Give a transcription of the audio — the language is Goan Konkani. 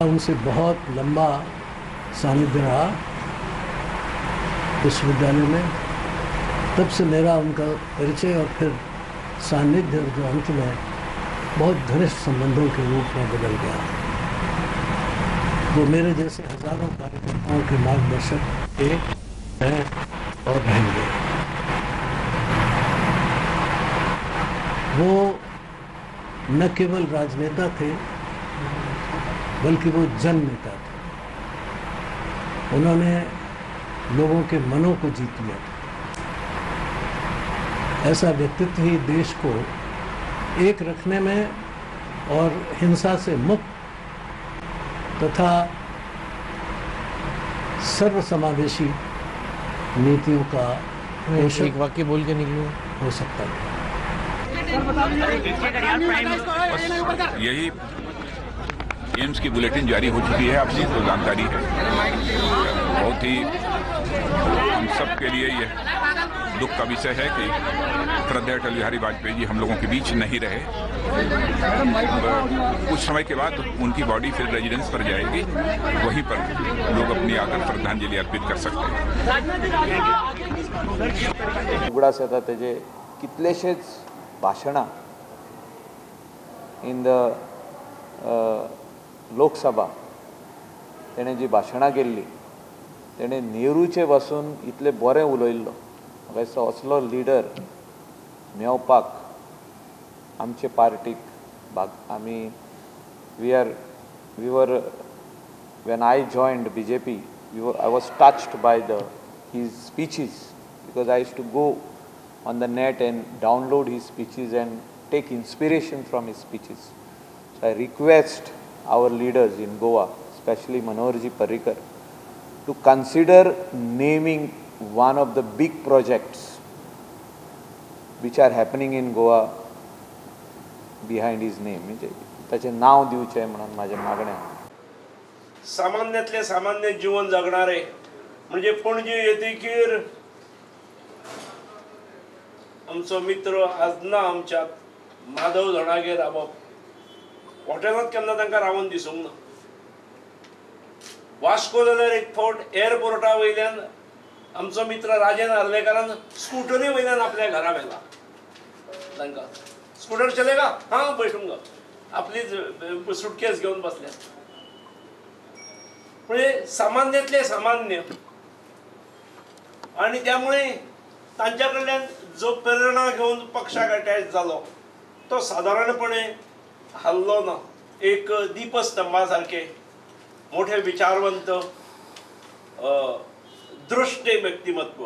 उनसे बहुत लंबा सानिध्य रहा विश्वविद्यालय में, तब से मेरा उनका परिचय और फिर सानिध्य जो अंत में बहुत घनिष्ठ संबंधों के रूप में बदल गया। वो मेरे जैसे हज़ारों कार्यकर्ताओं के मार्गदर्शक थे, हैं और रहेंगे। वो न केवल राजनेता थे बल्कि वो जन नेता थे। उन्होंने लोगों के मनों को जीत लिया था। ऐसा व्यक्तित्व ही देश को एक रखने में और हिंसा से मुक्त तथा सर्वसमावेशी नीतियों का एक वाक्य बोल के निकलूं हो सकता था। यही एम्स की बुलेटिन जारी हो चुकी है, आप सबको जानकारी है। बहुत ही हम सब के लिए यह दुख का विषय है कि श्रद्धेय अटल बिहारी वाजपेयी जी हम लोगों के बीच नहीं रहे। कुछ समय के बाद उनकी बॉडी फिर रेजिडेंस पर जाएगी, वहीं पर लोग अपनी आकर श्रद्धांजलि अर्पित कर सकते हैं। उगडास येता तेजे कितलेशेच भाशणां इन the Lok Sabha तेणें जी भाशणां केल्लीं तेणें नेहरूचे पासून इतलें बरें उलयल्लो। म्हाका दिसता असलो लिडर मेवपाक आमचे पार्टीक भाग आमी we were when I joined BJP I was touched by the his speeches because I used to go on the net and download his speeches and take inspiration from his speeches. So I request our leaders in Goa, especially Manoharji Parrikar, to consider naming one of the big projects which are happening in Goa behind his name. ताचें नांव दिवचें म्हणून म्हाजें मागणें. सामान्यांतलें सामान्य जीवन जगणारे म्हणजे पणजे येतकीर आमचो मित्र आज ना आमच्यात माधव जाणागेर रावप, हॉटेलांत केन्ना तांकां रावन दिसूंक ना. वास्को जाल्यार एक फावट एअरपोर्टा वयल्यान आमचो मित्र राजन आर्लेकारान स्कुटरी वयल्यान आपल्या घरा व्हेला तांकां. स्कुटर चलेगा, हां बैठूंगा, आपली सुटकेस घेवन बसल्या. म्हणजे सामान्यांतले सामान्य आनी त्यामुळे तांच्या कडल्यान जो प्रेरणा घेवन पक्षाक अटॅच जालो तो सादारणपणे हाल्लो ना. एक दीपस्तंभा सारके मोठे विचारवंत दृष्टे व्यक्तिमत्व.